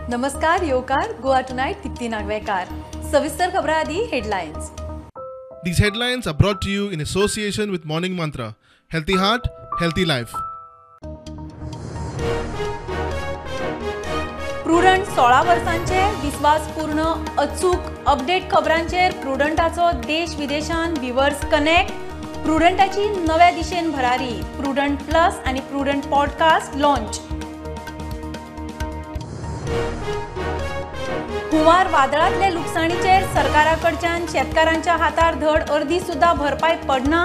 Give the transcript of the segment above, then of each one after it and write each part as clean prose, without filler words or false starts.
नमस्कार, येवकार गोवा टुनायट दीप्ती नागवेकार. सविस्तर खबरां आदी headlines. These headlines are brought to you in association with Morning Mantra. Healthy heart, healthy life. Prudent 16 वर्सांचे विस्वासपूर्ण अचूक अपडेट खबरांचेर प्रुडंटाचो देश विदेशान व्ह्युअर्स कनेक्ट. प्रुडंटाची नव्या दिशेन भरारी. प्रुडंट प्लस आनी प्रुडंट पॉडकास्ट लॉन्च. हुंवार वादळांतले लुकसाणीचेर सरकारा कडच्यान शेतकारांच्या हातार धड अर्दी सुद्धा भरपाय पडना.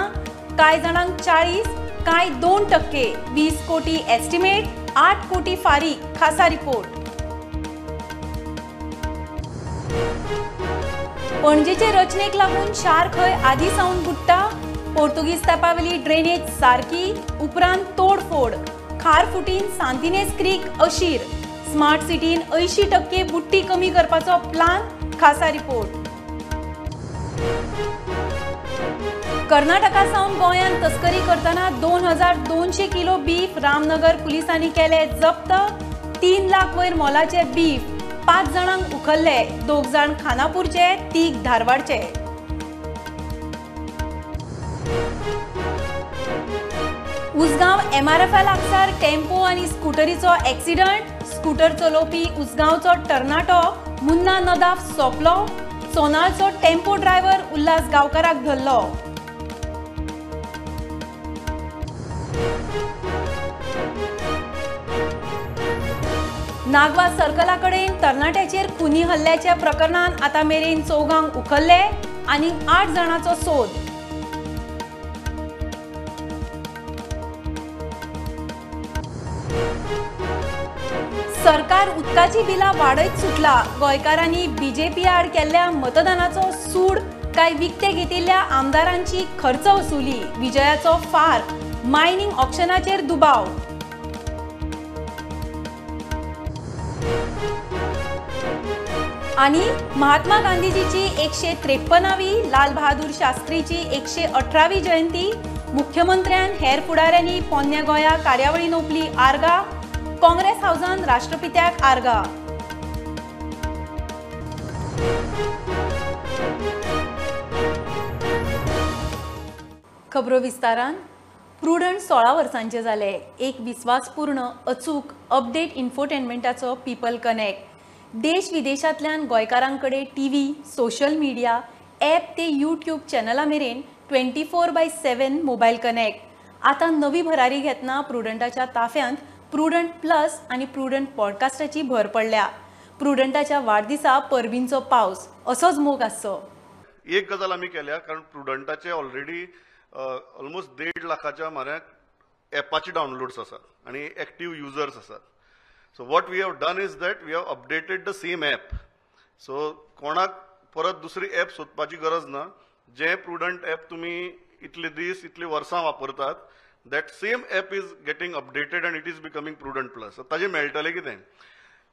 कांय जाणांक 40, कांय 2%, 20 कोटी एस्टिमेट, 8 कोटी फारीक. खासा रिपोर्ट. पणजेचे रचनेक लागून शार खंय आदी सावन बुडटा. पोर्तुगीज तेंपावेली ड्रेनेज सारकी, उपरांत तोडफोड. खार फुटीन सांतिनेज क्रीक अशीर. स्मार्ट सिटीन 80% बुट्टी कमी करपाचो प्लान. खासा रिपोर्ट. कर्नाटका सावन गोंयांत तस्करी करतना 2200 किलो बीफ रामनगर पुलिसांनी केले जप्त. 3 लाख वयर मोलाचे बीफ. 5 जाणांक उखल्ले. 2 जाण खानापूरचे, 3 धारवाडचे. उसगांव एमआरएफएल लागसार टेम्पो आनी स्कुटरीचो एक्सिडंट. स्कुटर चलोवपी उसगांवचो तरणाटो मुन्ना नदाफ सोंपलो. सोनाळचो टेम्पो ड्रायव्हर उल्हास गांवकाराक धरलो. नागवा सर्कला कडेन तरणाट्याचेर खुनी हल्ल्याच्या प्रकरणान आतां मेरेन 4 उखल्ले आनी 8 जाणांचो सोद. सरकार उदकाची बिलां वाडयत सुटला. गोंयकारांनी बीजेपी आड केल्ल्या मतदानाचो सूड काय विकते घेतिल्ल्या आमदारांची खर्च वसुली. विजयाचो फार. मायनिंग ऑक्शनाचेर दुबाव. आनी महात्मा गांधीजीची 153वी, लाल बहादूर शास्त्रीची 118वी जयंती. मुख्यमंत्र्यान हेर फुडाऱ्यांनी पोन्न्या गोंया कार्यावळी ओंपली आर्गां. काँग्रेस हावसान राष्ट्रपित्याक आर्गां. खबरो विस्तारान. प्रुडंट 16 वर्सांचे जाले. एक विस्वासपूर्ण अचूक अपडेट इन्फोटेनमेंटाचो पीपल कनेक्ट. देश विदेशांतल्यान गोंयकारांकडे टीव्ही, सोशल मिडिया, ॲप ते यूट्यूब चॅनला मेरेन 24/7 मोबायल कनेक्ट. आतां नवी भरारी घेतना प्रुडंटाच्या ताफ्यांत प्रुडंट प्लस आनी प्रुडंट पॉडकास्टाची भर पडल्या. प्रुडंटाच्या वाडदिसा परबींचो पावस असोच मोग आसचो. एक गजाल आमी केल्या, कारण प्रुडंटाचे ऑलरेडी ऑलमोस्ट 1.5 लाखाच्या म्हऱ्याक एपाचे डावनलोड्स आसात आनी एक्टीव युजर्स आसात. So what we have done is that we have updated the same app. So कोणाक परत दुसरी एप सोदपाची गरज ना. जे प्रुडंट एप तुमी इतले दीस इतली वर्सां वापरतात, that same app is getting updated and it is becoming Prudent Plus. ताजेर मेळटलें कितें?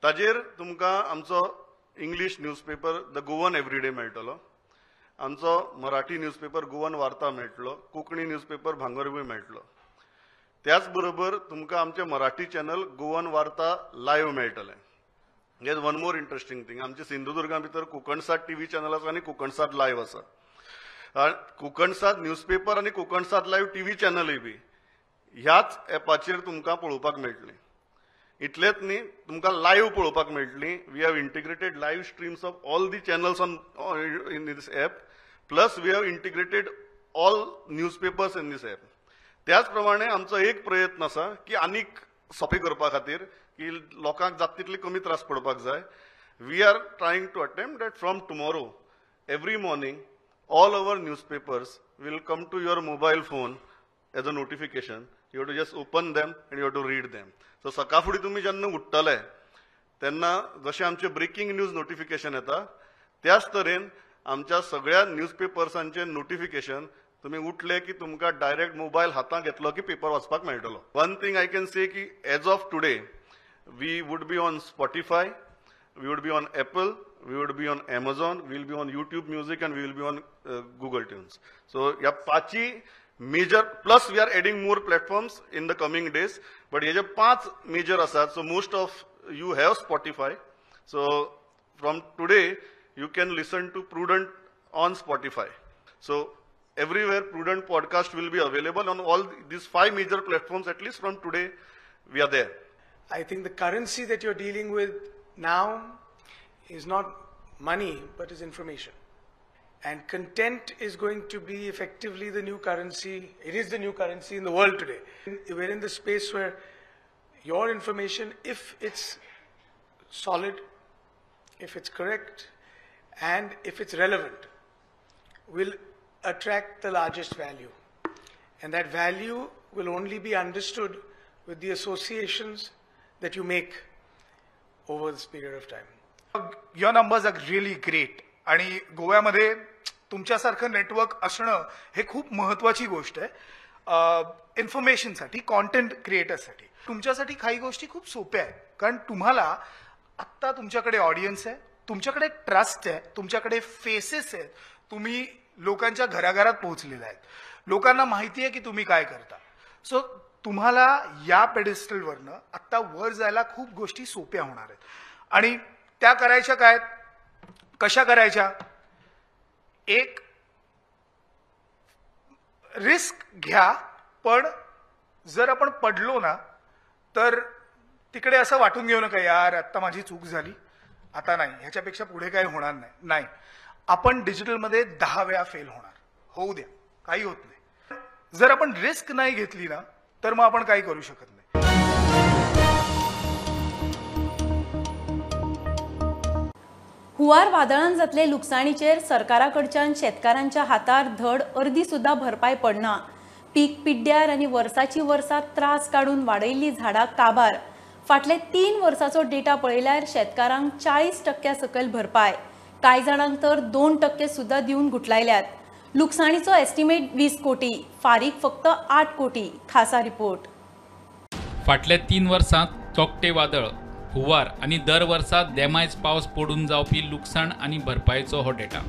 ताजेर तुमकां आमचो English newspaper the Goan Everyday मेळटलो, आमचो मराठी न्यूजपेपर गोवन वार्ता मेळटलो, कोंकणी न्यूजपेपर भांगरभूंय मेळटलो. त्याच बरोबर तुमकां आमचें मराठी चॅनल गोवन वार्ता लायव्ह मेळटलें. Here's one more interesting thing. आमचे सिंधुदुर्गा भितर कोकणसाद टीव्ही चॅनल आसा आनी कोकणसाद लायव्ह आसा. कोकणसाद न्यूजपेपर आनी कोकणसाद लायव्ह टीव्ही चॅनलूय बी ह्याच एपाचेर तुमकां पळोवपाक मेळटली. इतलेंच न्ही, तुमकां लायव्ह पळोवपाक मेळटली. We have integrated live streams of all the channels on in this app, plus we have integrated all newspapers in this app. त्याच प्रमाणे आमचो एक प्रयत्न आसा की आनीक सोंपें करपा खातीर की लोकांक जाता तितले कमी त्रास पडपाक जाय. We are trying to attempt that from tomorrow every morning all our newspapers will come to your mobile phone as a notification. You have to just open them and you have to read them. So सकाळ फुडें तुमी जेन्ना उठ्ठले तेन्ना जशें आमचें breaking news notification येता, त्याच तरेन आमच्या सगळ्या न्यूजपेपर्सांचें नोटिफिकेशन तुमी उठले की तुमकां डायरेक्ट मोबायल हातांत घेतलो की पेपर वाचपाक मेळटलो. One thing I can say की as of today we would be on Spotify, we would be on Apple, we would be on Amazon, we will be on YouTube Music and we will be on Google Tunes. So ह्या पांचय major, plus we are adding more platforms in the coming days, but हे जे 5 major आसात, so most of you have Spotify. So from today you can listen to Prudent on Spotify. So everywhere Prudent podcast will be available on all these 5 major platforms. At least from today we are there. I think the currency that you're dealing with now is not money, but is information. And content is going to be effectively the new currency. It is the new currency in the world today. We're in the space where your information, if it's solid, if it's correct, and if it's relevant, will attract the largest value. And that value will only be understood with the associations that you make over this period of time. Your numbers are really great. आणि गोव्यामध्ये तुमच्यासारखं network असणं हे खूप महत्त्वाची गोष्ट आहे इन्फॉर्मेशनसाठी, content क्रिएटर्ससाठी. तुमच्यासाठी काही गोष्टी खूप सोप्या आहेत, कारण तुम्हाला आत्ता तुमच्याकडे ऑडियन्स आहे, तुमच्याकडे ट्रस्ट आहे, तुमच्याकडे फेसेस आहेत, तुम्ही लोकांच्या घराघरात पोहोचलेले आहेत, लोकांना माहिती आहे की तुम्ही काय करता. सो तुम्हाला या पेडेस्टलवरनं आत्ता वर जायला खूप गोष्टी सोप्या होणार आहेत. आणि त्या करायच्या काय, कशा करायच्या? एक रिस्क घ्या, पण जर आपण पडलो ना तर तिकडे असं वाटून घेऊ नका यार आत्ता माझी चूक झाली, आता नाही, ह्याच्यापेक्षा पुढे काय होणार नाही. नाही, आपण डिजिटलमध्ये 10 वेळा फेल होणार, होऊ द्या, काही होत नाही. जर आपण रिस्क नाही घेतली ना तर मग आपण काही करू शकत नाही. हुवार वादळान जातले लुकसाणीचेर सरकारा कडच्यान शेतकारांच्या हातार धड अर्दी सुद्धा भरपाय पडना. पीक पिड्ड्यार आनी वर्साची वर्सां त्रास काडून वाडयल्ली झाडां काबार. फाटले 3 वर्साचो डेटा पळयल्यार शेतकारांक 40% सकयल भरपाय, कांय जाणांक तर 2% सुद्धा दिवन गुटलायल्यात. लुकसाणीचो एस्टिमेट 20 कोटी, फारीक फक्त 8 कोटी. खासा रिपोर्ट. फाटल्या 3 वर्सांत तोकटे वादळ, हुवार आनी दर वर्सा देमायज पावस पडून जावपी लुकसाण आनी भरपायेचो हो डेटा.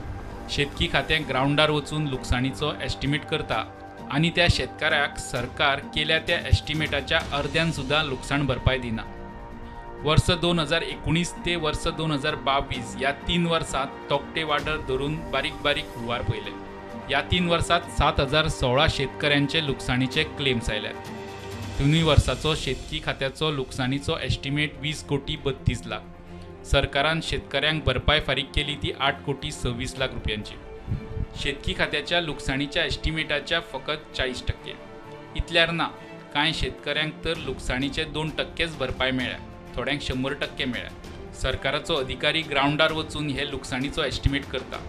शेतकी खातें ग्रावंडार वचून लुकसाणीचो एस्टिमेट करता आनी त्या शेतकाऱ्याक सरकार केल्या त्या एस्टिमेटाच्या अर्द्यान सुद्दां लुकसाण भरपाय दिना. वर्स 2019 ते वर्स 2022 ह्या 3 वर्सांत तोकटे वादळ धरून बारीक बारीक हुवार पळयले. ह्या 3 वर्सांत 7016 शेतकऱ्यांचे लुकसाणीचे क्लेम्स आयल्यात. 3 वर्साचो शेतकी खात्याचो लुकसाणीचो एस्टिमेट 20 कोटी 32 लाख. सरकारान शेतकऱ्यांक भरपाय फारीक केली ती 8 कोटी 26 लाख रुपयांची. शेतकी खात्याच्या लुकसाणीच्या एस्टिमेटाच्या फकत 40%. इतल्यार ना, कांय शेतकऱ्यांक तर लुकसाणीचे 2% भरपाय मेळ्ळ्या, थोड्यांक 100% मेळ्ळ्या. सरकाराचो अधिकारी ग्रावंडार वचून हे लुकसाणीचो एस्टिमेट करता,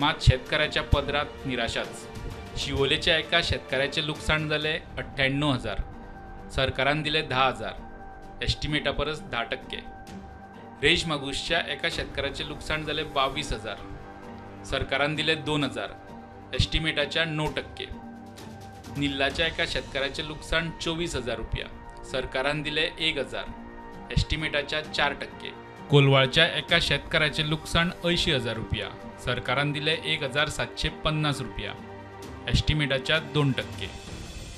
मात शेतकऱ्याच्या पदरात निराशाच. शिवोलेच्या एका शेतकऱ्याचें लुकसाण जालें 98,000, सरकारान दिले 10,000, एस्टिमेटा परस 10%. रेश मागुशच्या एका शेतकऱ्याचें लुकसाण जालें 22,000, सरकारान दिले 2,000, एस्टिमेटाच्या 9%. निल्लाच्या एका शेतकऱ्याचें लुकसाण 24,000 रुपया, सरकारान दिले 1,000, एस्टिमेटाच्या 4%. कोलवाळच्या एका शेतकऱ्याचें लुकसाण 80,000 रुपया, सरकारान दिले 1,750 रुपया, एस्टिमेटाच्या 2%.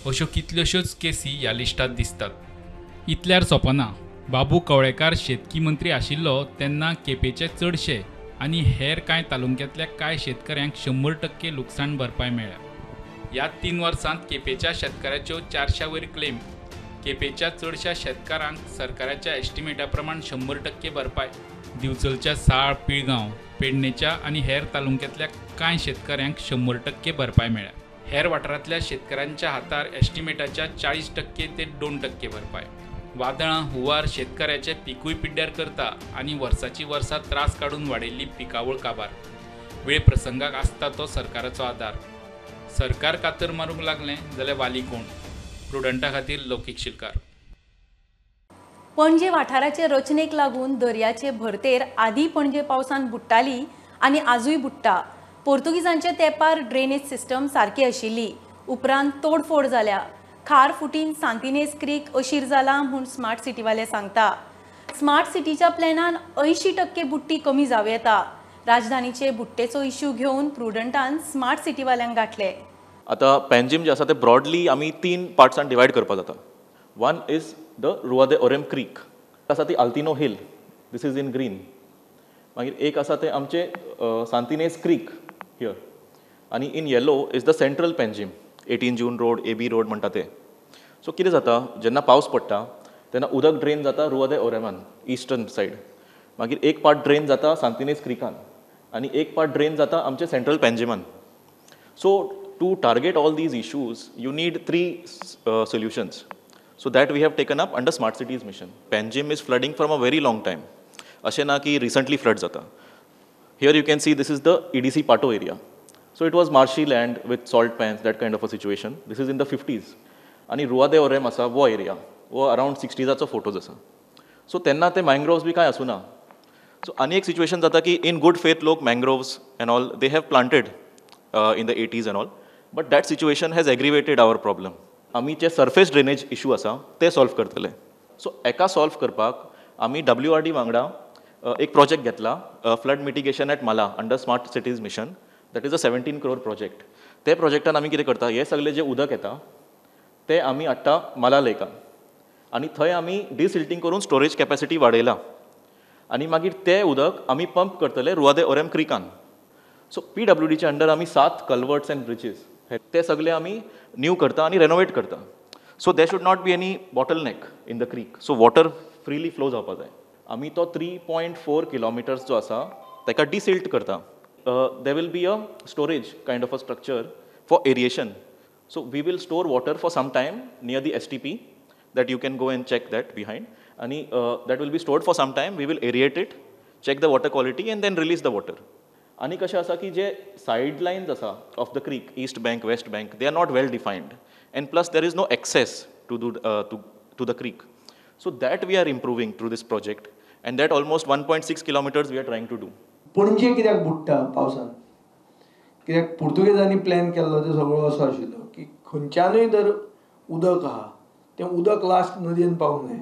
अश्यो कितल्योश्योच केसी ह्या लिस्टांत दिसतात. इतल्यार सोंपना. बाबू कवळेकार शेतकी मंत्री आशिल्लो तेन्ना केपेंचे चडशे आनी हेर कांय तालुक्यांतल्या कांय शेतकऱ्यांक 100% लुकसाण भरपाय मेळ्ळ्या. ह्या 3 वर्सांत केपेंच्या शेतकऱ्याच्यो 400 वयर क्लेम. केपेंच्या चडशा शेतकारांक सरकाराच्या एस्टिमेटा प्रमाण 100% भरपाय. दिवचलच्या साळ, पिळगांव, पेडणेच्या आनी हेर तालुक्यांतल्या कांय शेतकऱ्यांक 100% भरपाय मेळ्ळ्या. हेर वाठारांतल्या शेतकऱ्यांच्या हातार एस्टिमेटाच्या 40% ते 2% भरपाय. वादळां, हुवार शेतकऱ्याचे पिकूय पिड्ड्यार करता आनी वर्साची वर्सां त्रास काडून वाडयल्ली पिकावळ काबार. वेळ प्रसंगाक आसता तो सरकाराचो आदार. सरकार कातर मारूंक लागलें जाल्यार वाली कोण? प्रुडंटा खातीर लौकीक शिलकार. पणजे वाठाराचे रचनेक लागून दर्याचे भरतेर आदी पणजे पावसान बुडटाली आनी आजूय बुडटा. पोर्तुगीजांचे तेंपार ड्रेनेज सिस्टम सारकी आशिल्ली, उपरांत तोडफोड जाल्या. खार फुटीन सांतिनेज क्रीक अशीर जाला म्हूण स्मार्ट सिटीवाले सांगता. स्मार्ट सिटीच्या प्लॅनान 80% बुडटी कमी जावं येता. राजधानीचे बुडटेचो इश्यू घेवन प्रुडंटान स्मार्ट सिटीवाल्यांक गाठले. आतां पॅन्जिम जे आसा ते ब्रॉडली आमी 3 पार्ट्सान डिवायड करपाक जाता. One is the Rua de Orem creek आसा ती आल्तिनो hill, This is in green. मागीर एक आसा ते आमचे सांतिनेज क्रीक here आनी in yellow is the central Panjim, 18 June road, AB road म्हणटा ते. सो कितें जाता, जेन्ना पावस पडटा तेन्ना उदक ड्रेन जाता रुआ दे ओरेमान इस्टर्न सायड, मागीर एक पार्ट ड्रेन जाता सांतिनेज क्रिकान आनी एक पार्ट ड्रेन जाता आमचे central पेंजिमान. So to target all these issues you need three solutions. So that we have taken up under smart cities mission. Panjim is flooding from a very long time, अशें ना की recently flood जाता. Here you can see this is the EDC Patto area. So it was marshy land with salt pans, that kind of a situation. This is in the 50s. आनी रुआ दे Orem आसा वो area, वो around 60s photos आसा. So तेन्ना ते मँग्रोव्स बी कांय आसूं ना. सो आनी एक सिच्युएशन जाता की इन गुड फेथ लोक mangroves and all they have planted in the 80s and all, but that situation has aggravated our problem. आमी जे सर्फेस ड्रेनेज इशू आसा ते सॉल्व करतले. सो एका सॉल्व करपाक आमी WRD वांगडा एक प्रोजेक्ट घेतला, flood mitigation at Mala under smart cities mission. That is a 17 crore project. ते प्रोजेक्टान आमी कितें करता, हे सगळे जे उदक येता ते आमी हाडटा माला लेकान आनी थंय आमी डिसिल्टींग करून स्टोरेज कॅपॅसिटी वाडयला आनी मागीर ते उदक आमी पंप करतले रुआ दे ओरेम क्रिकान. सो PWDच्या अंडर आमी 7 कल्वर्ट्स एंड ब्रिजीस ते सगळे आमी न्यू करता आनी रेनोवेट करता. So there should not be any bottleneck in the creek. So water freely flow जावपा जाय. आमी तो 3.4 किलोमिटर्स जो आसा ताका डिसिल्ट करता. There will be a storage kind of a structure for aeration. So we will store water for some time near the STP, that you can go and check that behind. And that will be stored for some time. We will aerate it, check the water quality and then release the water. आनी कशें आसा की जे side lines आसा of the creek, east bank, west bank, they are not well defined. And plus there is no access to the creek. So that we are improving through this project, and that almost 1.6 kilometers we are trying to do. Panaji कित्याक बुडटा पावसान, कित्याक पुर्तुगेजांनी plan केल्लो तो सगळो असो आशिल्लो की खंयच्यानूय जर उदक आहा तें उदक लास्ट नदयेन पावूंक जाय.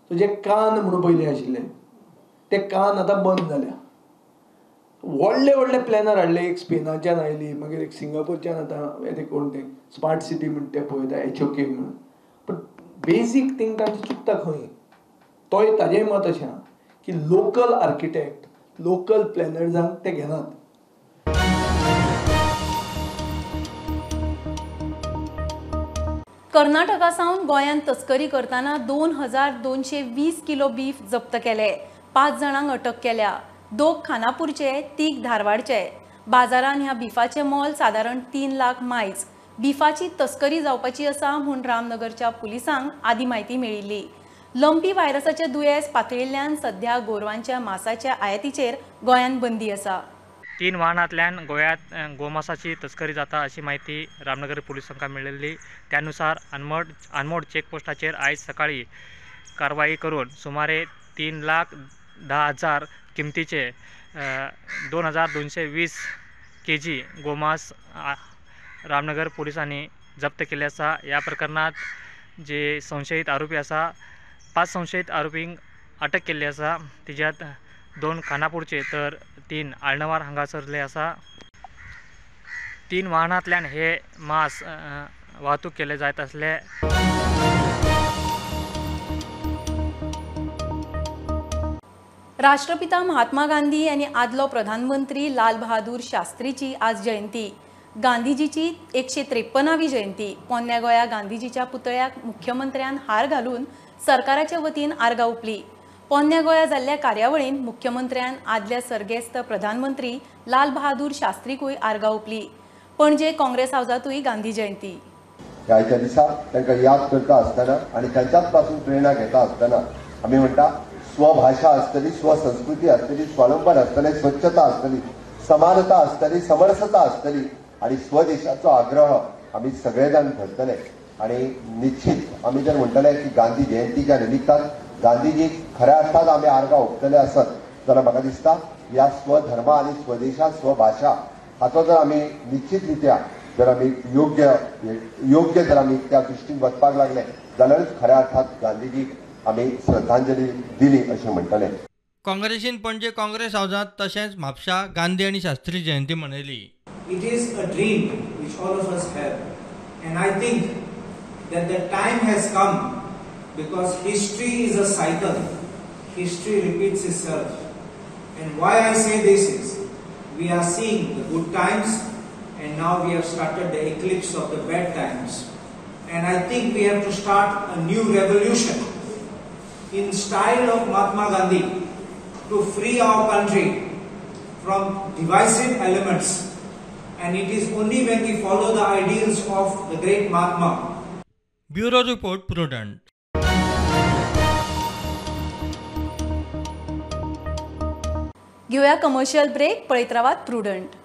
सो जे कान म्हणून पयलीं आशिल्ले ते कान आतां बंद जाल्या. व्हडले व्हडले प्लॅनर हाडले, एक स्पेनाच्यान आयली, मागीर एक सिंगापूरच्यान आतां ते कोण ते स्मार्ट सिटी म्हणटा ते पळयता, HOK म्हणून. पण बेजीक थींग तांचें चुकता खंय, तोय ताजेंय मत अशें आहा की लोकल आर्किटेक्ट, लोकल प्लॅनर्सांक ते घेनात. कर्नाटका सावन गोंयांत तस्करी करतना 2220 किलो बीफ जप्त केले. 5 जाणांक अटक केल्या. 2 खानापूरचे, 3 धारवाडचे. बाजारान ह्या बिफाचे मोल सादारण 3 लाख मायज. बिफाची तस्करी जावपाची आसा म्हूण रामनगरच्या पुलिसांक आदी म्हायती मेळिल्ली. लंपी व्हायरसाचे दुयेंस पातळिल्ल्यान सध्या गोरवांच्या मासाच्या आयातीचेर गोंयांत बंदी आसा. 3 वाहनांतल्यान गोंयांत गोमासाची तस्करी जाता अशी म्हायती रामनगर पुलिसांक मेळिल्ली. त्यानुसार अनमोड चेकपोस्टाचेर आयज सकाळी कारवाई करून सुमारे 3,10,000 किमतीचे 2220 केजी गोमांस रामनगर पोलिसांनी जप्त केले आसा. ह्या प्रकरणात जे संशयित आरोपी आसा, 5 संशयित आरोपींक अटक केल्ली आसा. तिज्यात 2 खानापूरचे तर 3 आळनवार हांगासरले आसा. 3 वाहनांतल्यान हे मांस वाहतूक केले जायत आसले. राष्ट्रपिता महात्मा गांधी आनी आदलो प्रधानमंत्री लाल बहादूर शास्त्रीची आज जयंती. गांधीजीची 153वी जयंती. पोन्न्या गोंया गांधीजीच्या पुतळ्याक मुख्यमंत्र्यान हार घालून सरकाराच्या वतीन आर्गां ओंपली. पोन्न्या गोंया जाल्ल्या कार्यावळीन मुख्यमंत्र्यान आदल्या सर्गेस्त प्रधानमंत्री लाल बहादूर शास्त्रीकूय आर्गां ओंपली. पणजे काँग्रेस हावजांतूय गांधी जयंती. आयच्या दिसा तांकां याद करता आसतना आनी तांच्याच पासून प्रेरणा घेता आसतना आमी म्हणटा स्वभाषा आसतली, स्वसंस्कृती आसतली, स्वावलंबन आसतलें, स्वच्छता आसतली, समानता आसतली, समरसता आसतली आनी स्वदेशाचो आग्रह आमी सगळे जाण धरतले. आनी निश्चित आमी जर म्हणटले की गांधी जयंतीच्या निमित्तान गांधीजी खऱ्या अर्थान आमी आर्गां ओंपतले आसत जाल्यार म्हाका दिसता ह्या स्वधर्म आनी स्वदेशा स्वभाषा हाचो जर आमी निश्चित रित्या जर आमी योग्य जर आमी त्या दृश्टीन वचपाक लागले जाल्यारूच खऱ्या अर्थात गांधीजीक आमी श्रद्धांजली दिली अशें म्हणटले. काँग्रेसीन पणजे काँग्रेस हावजांत तशेंच म्हापशा गांधी आनी Shastri Jayanti मनयली. It is a dream which all of us have, and I think that the time has come because history is a cycle. history repeats itself. And why I say this is, we are seeing the good times and now we have started the eclipse of the bad times. And I think we have to start a new revolution in style of Mahatma Gandhi to free our country from divisive elements. And it is only when we follow the ideals of the great Mahatma. Bureau Report, Prudent. घेऊया commercial break. पळयत रावात prudent.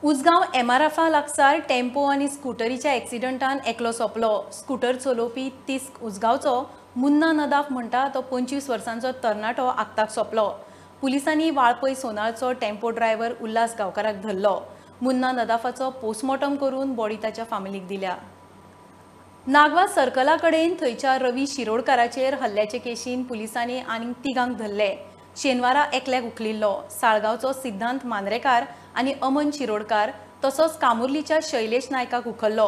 Ujgaon एमआरएफा लागसार tempo आनी स्कुटरीच्या एक्सिडंटान एकलो सोंपलो. Scooter चलोवपी तिस्क उजगांवचो मुन्ना नदाफ म्हणटा तो 25 वर्सांचो तरणाटो आक्ताक सोंपलो. पुलिसांनी वाळपय सोनाळचो टेम्पो ड्रायव्हर उल्हास गांवकाराक धरलो. मुन्ना नदाफाचो पोस्टमॉर्टम करून बॉडी ताच्या फामिलीक दिल्या. नागवा सर्कला कडेन थंयच्या रवी शिरोडकाराचेर हल्ल्याचे केशीन पुलिसांनी आनीक तिगांक धरले. शेनवारा एकल्याक उखलिल्लो. साळगांवचो सिद्धांत मांद्रेकार आनी अमन शिरोडकार तसोच कामुर्लीच्या शैलेश नायकाक उखल्लो.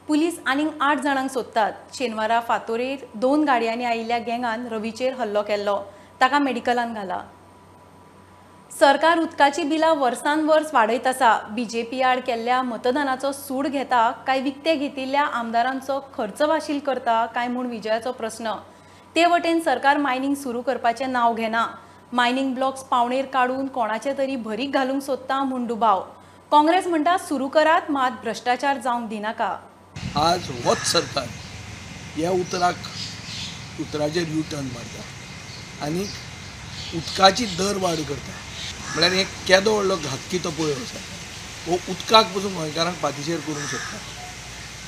पुलीस आनीक 8 जाणांक सोदतात. शेनवारा फातोरेर 2 गाडयांनी आयिल्ल्या गँगान रवीचेर हल्लो केल्लो. ताका मेडिकलान घाला. सरकार उदकाची बिलां वर्सान वर्स वाडयत आसा. बीजेपी आड केल्ल्या मतदानाचो सूड घेता काय विकते घेतिल्ल्या आमदारांचो खर्च वाशील करता काय म्हूण विजयाचो प्रस्न. ते वटेन सरकार मायनिंग सुरू करपाचें नांव घेना. मायनिंग ब्लॉक्स पावणेर काडून कोणाचे तरी भरीक घालूंक सोदता म्हूण दुबाव. काँग्रेस म्हणटा सुरू करात, मात भ्रश्टाचार जावंक दिनाका. आज होच सरकार ह्या उतराचेर यू टर्न मारता आनी उदकाची दर वाड करता. म्हळ्यार हे केदो व्हडलो घातकी तो पळय आसा. हो उदकाक पसून गोंयकारांक पातिशेर करूंक सोदता.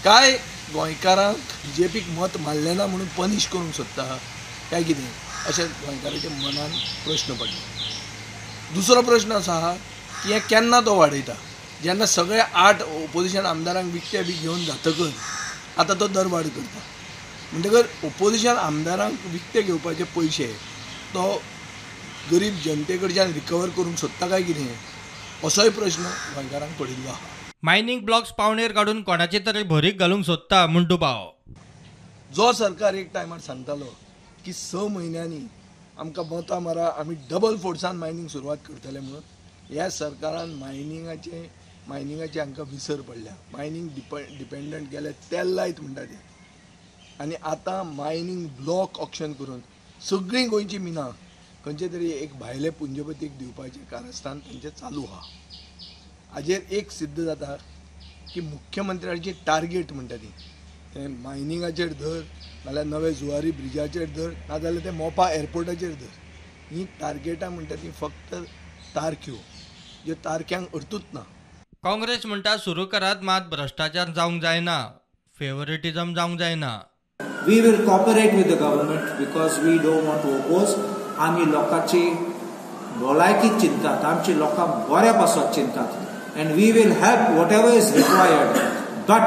काय गोंयकारांक बीजेपीक मत मारलें ना म्हणून पनिश करूंक सोदता काय कितें अशें गोंयकाराच्या मनान प्रश्न पडला. दुसरो प्रश्न आसा की हें केन्ना तो वाडयता, जेन्ना सगळे 8 ओपोजिशन आमदारांक विकते बी घेवन जातकच आतां तो दरवाड करता. म्हणटकर ओपोजिशन आमदारांक विकते घेवपाचे पयशे तो गरीब जनते कडच्यान रिकवर करूंक सोदता काय कितें असोय प्रश्न गोंयकारांक पडिल्लो आसा. मायनिंग ब्लॉक्स पावणेर काडून कोणाचे तरी भरीक घालूंक सोदता म्हूण दुबाव. जो सरकार एक टायमार सांगतालो की 6 म्हयन्यांनी आमकां मतां मारा, आमी डबल फोर्सान मायनिंग सुरवात करतले म्हणून, ह्या सरकारान मायनिंगाचे हांकां विसर पडल्या. मायनिंग डिपेंडंट गेले तेल लायत म्हणटा ते. आनी आतां मायनिंग ब्लॉक ऑक्शन करून सगळीं गोंयची मिनां खंयचे तरी एक भायले पुंजपतीक दिवपाचें कारस्थान तांचें चालू आहा. हाजेर एक सिद्ध जाता की मुख्यमंत्र्याची टार्गेट म्हणटा ती तें मायनिंगाचेर धर, नाजाल्यार नवे जुवारी ब्रिजाचेर धर, नाजाल्यार तें मोपा एअरपोर्टाचेर धर, ही टार्गेटां म्हणटा ती फक्त तारख्यो, ज्यो तारख्यांक अर्थूच ना. काँग्रेस म्हणटा सुरू करात, मात भ्रश्टाचार जावंक जायना, फेवरेटिझम जावंक जायना. We will cooperate with the government because we don't want to oppose. आमी लोकांची भलायकी चिंतात, आमची लोकां बऱ्या पासत चिंतात and we will help whatever is required, but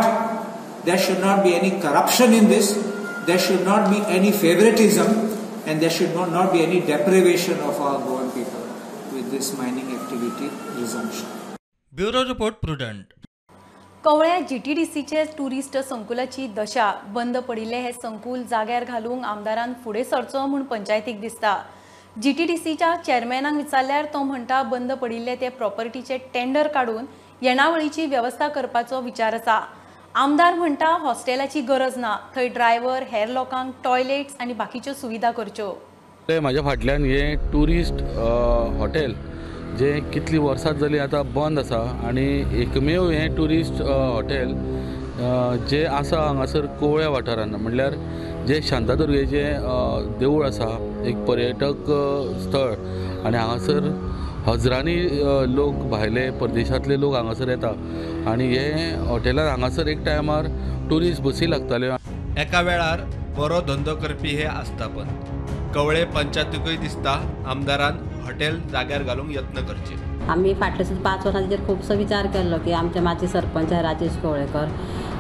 there should not be any corruption in this, there should not be any favoritism, and there should not be any deprivation of our Goan people with this mining activity resumption. Bureau Report, Prudent. कवळ्या जीटीडीसीचे tourist संकुलाची दशा. बंद पडिल्ले हे संकुल जाग्यार घालूंक आमदारान फुडें सरचो म्हूण पंचायतीक दिसता. जीटीडीसीच्या चेअरमॅनाक विचारल्यार तो म्हणटा बंद पडिल्ले ते प्रॉपर्टीचे टेंडर काडून येणावळीची वेवस्था करपाचो विचार आसा. आमदार म्हणटा हॉस्टेलाची गरज ना, थंय ड्रायव्हर हेर लोकांक टॉयलेट्स आनी बाकीच्यो सुविधा करच्यो. म्हाज्या फाटल्यान हे टुरिस्ट हॉटेल जे कितली वर्सां जाली आतां बंद आसा आनी एकमेव हें टुरिस्ट हॉटेल जे आसा हांगासर कोवळ्या वाठारान, म्हणल्यार जे शांतादुर्गेचें देवूळ आसा, एक पर्यटक स्थळ आनी हांगासर हजरांनी लोक भायले परदेशांतले लोक हांगासर येता आनी हे हॉटेलान हांगासर एक टायमार टुरिस्ट बसी लागताल्यो. एका वेळार बरो धंदो करपी हे आस्थापन कवळे पंचायतीकूय दिसता आमदारान हॉटेल जाग्यार घालूंक यत्न करचे. आमी फाटले सुद्दां 5 वर्सां तेजेर खुबसो विचार केल्लो की आमचे माजी सरपंच राजेश कवळेकर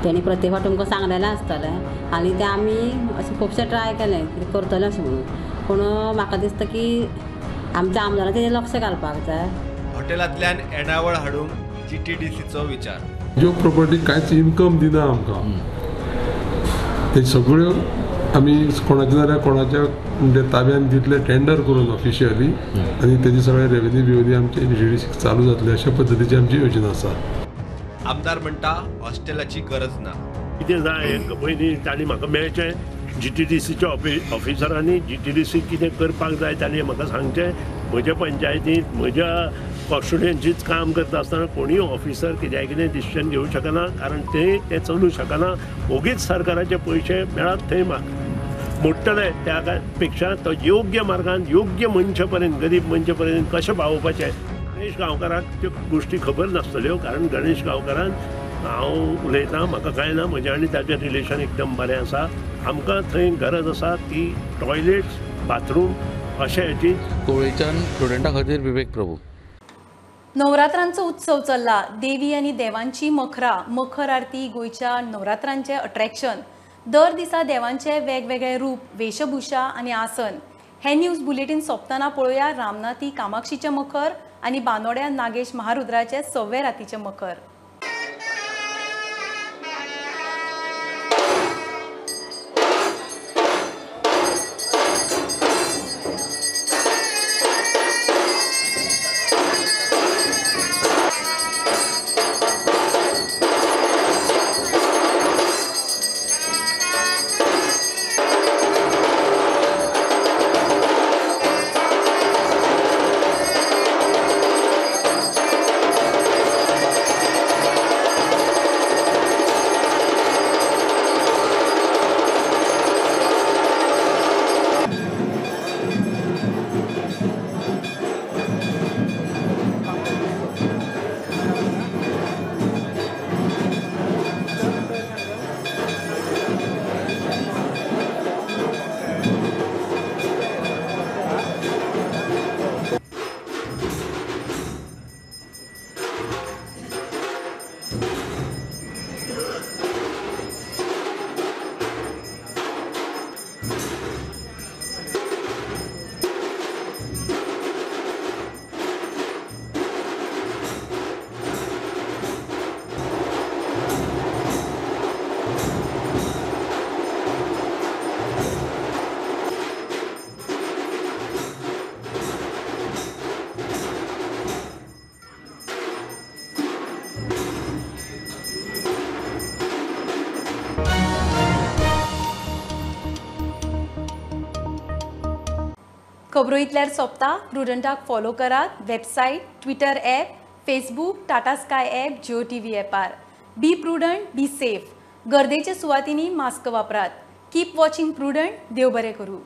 तेणी प्रत्येक फावट तुमकां सांगलेलें आसतलें आनी तें आमी अशें खुबशें ट्राय केलें कितें करतलें अशें म्हणून, पूण म्हाका दिसता की आमच्या आमदारान तेजेर लक्ष घालपाक जाय. हॉटेलांतल्यान येणावळ हाडूंक जीटीडीसीचो विचार. ज्यो प्रॉपर्टी कांयच इनकम दिना आमकां, ते सगळ्यो आमी कोणाच्या जाल्यार कोणाच्या म्हणजे ताब्यान दितले टेंडर करून ऑफिशियली आनी तेजे सगळे रेवेन्यू बिवेन्यू आमचे जीटीडीसीक चालू जातले अशा पद्दतीची आमची योजना आसा. आमदार म्हणटा हॉस्टेलाची गरज ना. कितें जाय पयलीं तांणी म्हाका मेळचें, जीटीडीसीच्या ऑफिसरांनी जीटीडीसी कितें करपाक जाय तांणी म्हाका सांगचें. म्हज्या पंचायतींत म्हज्या कॉन्स्टिट्युएन्सीत काम करता आसतना कोणूय ऑफिसर कित्याक कितें डिसिजन घेवंक शकना, कारण ते चलूंक शकना. ओगीच सरकाराचे पयशे मेळत थंय मोडटले, त्या पेक्षा तो योग्य मार्गान योग्य मनशा पर्यंत, गरीब मनशा पर्यंत कशें पावोवपाचें. गणेश गांवकाराक त्यो गोश्टी खबर नासतल्यो, कारण गणेश गांवकारान हांव उलयतां म्हाका कांय ना, म्हजें आनी ताचें रिलेशन एकदम बरें आसा. आमकां थंय गरज आसा ती टॉयलेट्स, बाथरूम अशें हेची. कोवळेच्यान स्टुडंटा खातीर विवेक प्रभू. नवरात्रांचो उत्सव चल्ला. देवी आनी देवांची मखरा, मखर आरती गोंयच्या नवरात्रांचें अट्रॅक्शन. दर दिसा देवांचे वेगवेगळे रूप, वेशभूषा आनी आसन. हे न्यूज बुलेटीन सोंपतना पळोवया रामनाथी कामाक्षीचें मखर आनी बानोड्या नागेश महारुद्राचे सव्वे रातीचें मखर. खबरो इतल्यार सोंपता. प्रुडंटाक फॉलो करात website, Twitter app, Facebook, Tata Sky app, Jio TV ॲपार. Be prudent, be safe. गर्देच्या सुवातींनी मास्क वापरात. Keep watching Prudent. देव बरें करूं.